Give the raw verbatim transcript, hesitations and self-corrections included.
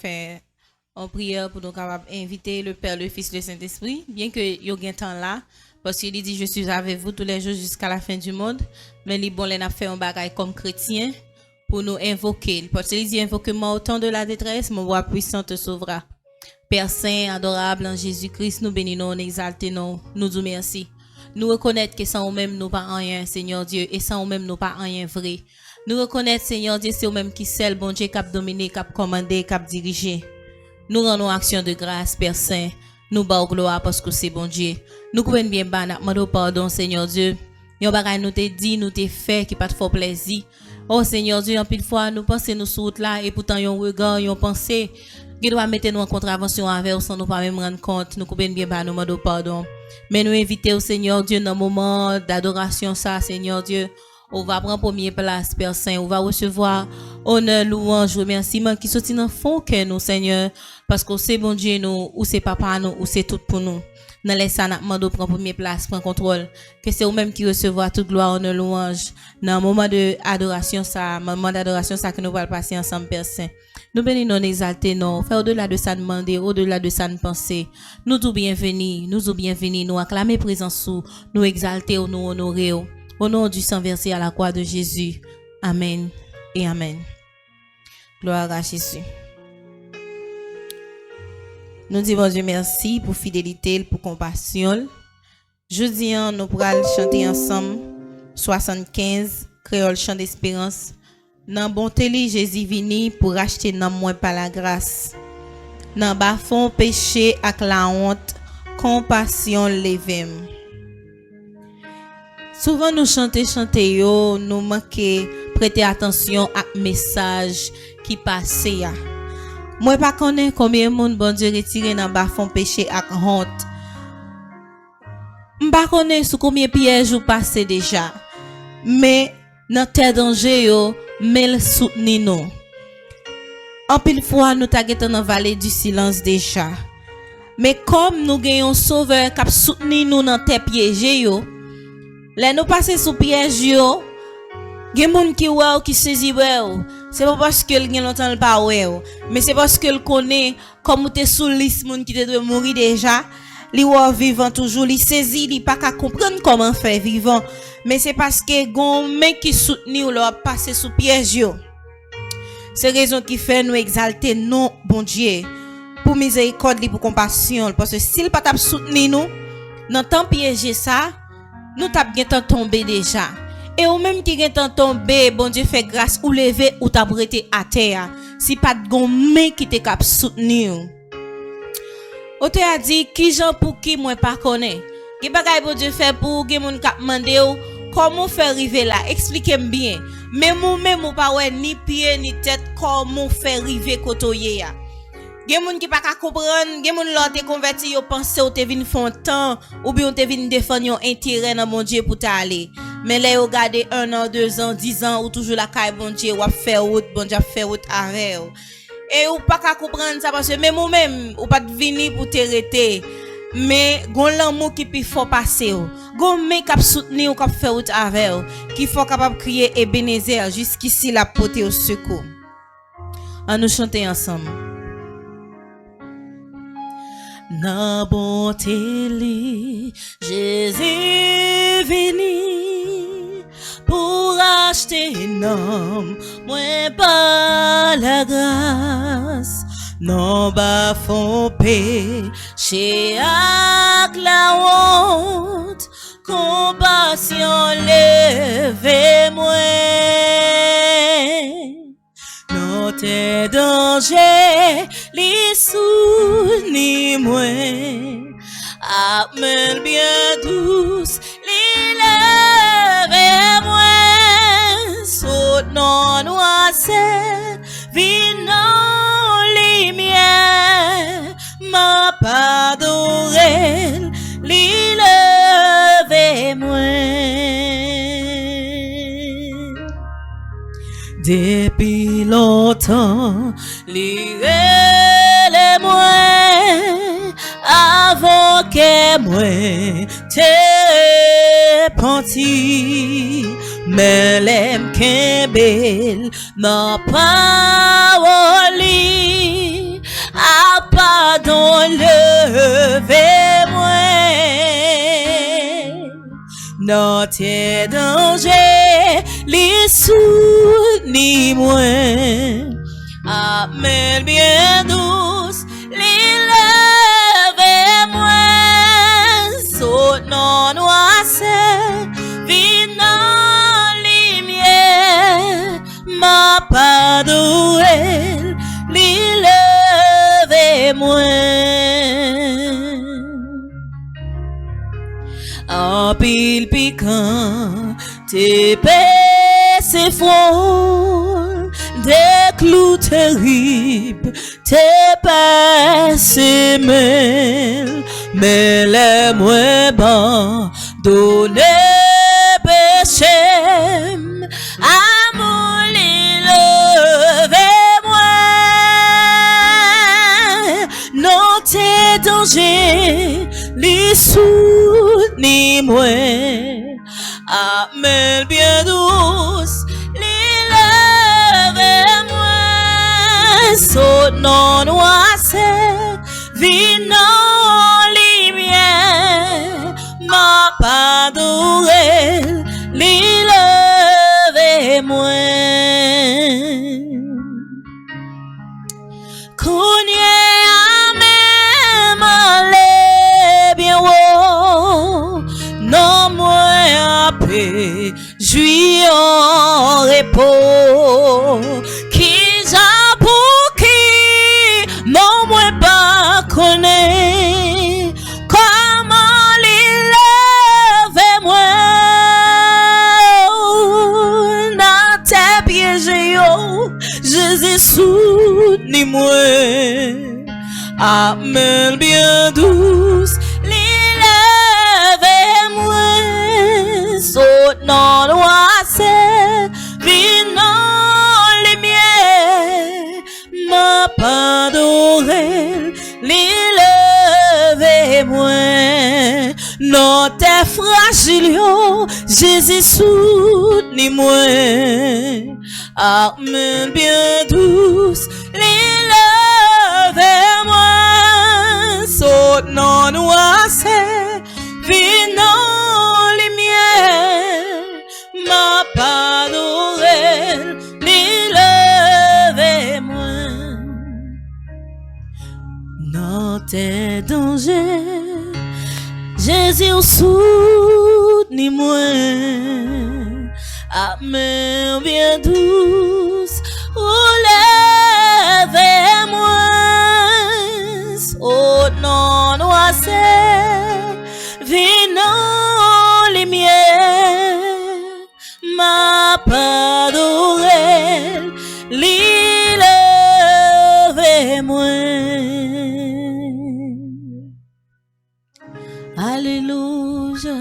fè yon priyè pou nou kapab envite le Père, le Fils, le Saint-Esprit, byen ke yo gentan la, paske li di, "Je suis avec vous tous les jours jusqu'à la fin du monde." Men li bon lè n ap fè yon bagay kòm kretyen pou nou envoke l. Paske li di, "Invoquez-moi au temps de la détresse, mon bras puissant te sauvera." Père Saint, adorable en Jésus-Christ, nou beni non, nou egzalte non, nou di w mèsi. Nou rekonèt ke san ou menm nou pa anyen, Senyè Dye, e san ou menm nou pa anyen vre. Nou rekonèt, Senyè Dye, se ou menm ki sèl Bondye k ap domine, k ap kòmande, k ap dirije. Nou rann ou aksyon de gras, Pè Sen. Nou ba w glwa paske w se Bondye. Nou koupe n byen ba, n ap mande w padon, Senyè Dye. Yon bagay nou te di, nou te fè ki pa t fè w plèzi. O Senyè Dye, anpil fwa nou panse nou sou wout la, epoutan yon rega, yon panse, gen dwa mete nou an kontravansyon avè w san nou pa menm rann kont. Nou koupe n byen ba, nou mande w padon. Men nou envite w, Senyè Dye, nan moman dadorasyon sa, Senyè Dye, ou va pran premye plas, Pè Sen. Ou va resevwa onè, lwanj, remèsiman ki soti nan fon kè nou, Senyè, paske w se Bondye nou, ou se Papa nou, ou se tout pou nou. Nan lè sa, n ap mande w pran premye plas, pran kontwòl. Ke se ou menm ki resevwa tout glwa, onè, lwanj. Nan moman de adorasyon sa, moman dadorasyon sa ke nou pral pase ansanm, Pè Sen. Nou beni non, n egzalte non, fè odela de sa n mande, odela de sa n panse. Nou di w byenveni, nou di w byenveni, nou aklame prezans ou, nou egzalte w, nou onore w. Au nom du sang versé à la croix de Jésus. Amen et amen. Gloire à Jésus. Nou di Bondye mèsi pou fidelite l, pou konpasyon l. Jodi a, nou pral chante ansanm swasannkenz, Kreyòl Chan Desperans. Nan bonte li, Jezi vini pou rachte nanm mwen pa lagras. Nan bafon peche ak lawont, konpasyon leve m. Souvan nou chante chante yo, nou manke prete atansyon ak mesaj ki pase a. Mwen pa konnen konbyen moun Bondye retire nan bafon peche ak wont. M pa konnen sou konbyen pyèj ou pase deja, men nan tè danje yo, men l soutni nou. Anpil fwa, nou ta gentan nan vale di silans deja. Men kòm nou gen yon Sovè k ap soutni nou nan tè pyeje yo, lè nou pase sou pyèj yo, gen moun ki wè w, ki sezi wè w. Se pa paske l gen lontan l pa wè w, men se paske l konnen, kòm ou te sou lis moun ki te dwe mouri deja, li wè w vivan toujou, li sezi, li pa ka konprann kòman fè vivan. Men se paske gen yon men ki soutni w lè w ap pase sou pyèj yo. Se rezon ki fè nou egzalte non Bondye pou mizerikòd li, pou konpasyon l, paske si l pa t ap soutni nou nan tan pyeje sa, nou t ap gentan tonbe deja. E ou menm ki gentan tonbe, Bondye fè gras ou leve, ou t ap rete atè a, si pa t gon men ki te k ap soutni w. Otè a di, "Kijan, pouki, mwen pa konnen." Gen bagay Bondye fè pou ou, gen moun k ap mande w, "Kòman w fè rive la? Eksplike m byen." Menm ou menm, ou pa wè ni pye, ni tèt, kòman w fè rive kote w ye a. Gen moun ki pa ka konprann, gen moun lè w te konvèti, yo panse w te vin fè yon tan, oubyen w te vin defann yon enterè nan Bondye pou w t ale. Men lè yo gade en an, de zan, diz an, ou toujou lakay Bondye, w ap fè wout, Bondye ap fè wout avè w. E ou pa ka konprann sa, paske menm ou menm, ou pa t vini pou te rete. Men gon lanmou ki pi fò pase w. Gon men k ap soutni w, k ap fè wout avè w, ki fè w kapab kriye Ebenezè, jiskisi l ap pote w sekou. An nou chante ansanm. Nan bonte li, Jezi vini pou rachte nanm mwen pa lagras. Nan bafon peche ak lawont, konpasyon leve mwen. Nan tè danje, li soutni mwen. Ak men l byen dous, li leve mwen. Sot nan nwasè, vin nan limyè. M ap adore l, li leve mwen. Depi lontan, li rele mwen, avan kè mwen te repanti. Men lè m kenbe l nan pawòl li, Nan tè danje, li soutni mwen. Ak men l byen dous, li leve mwen. Sot nan nwasè, vin nan limyè. M ap adore l, li leve mwen. Anpil pikan te pèse fwon l, de klou terib te pèse men l, men lè mwen abandone peche m, amou li leve mwen. Nan tè danje, li soutni mwen. Ak men l byen dous, li leve mwen. Sot nan nwasè, vin nan limyè. M ap adore l, li leve mwen. Kounye a menm ale byen wo, nanm mwen ape jwi an repo. Kijan, pouki, non, mwen pa konnen. Kòman li leve mwen nan tè pyeje yo, Jezi soutni mwen. Ak men l byen dous, li leve mwen. Sot nan nwasè, vin nan limyè. M ap adore l, li leve mwen. Nan tè frajil yo, Jezi soutni mwen. Ak men l byen dous, li leve mwen. Sot nan nwasè, vin nan limyè. M ap adore l, li leve mwen. Nan tè danje, Jezi, ou soutni mwen. Ak men w byen dous, ou leve mwen. Sot nan nwasè, vin nan limyè. M ap adore l, li leve mwen. Alelouya.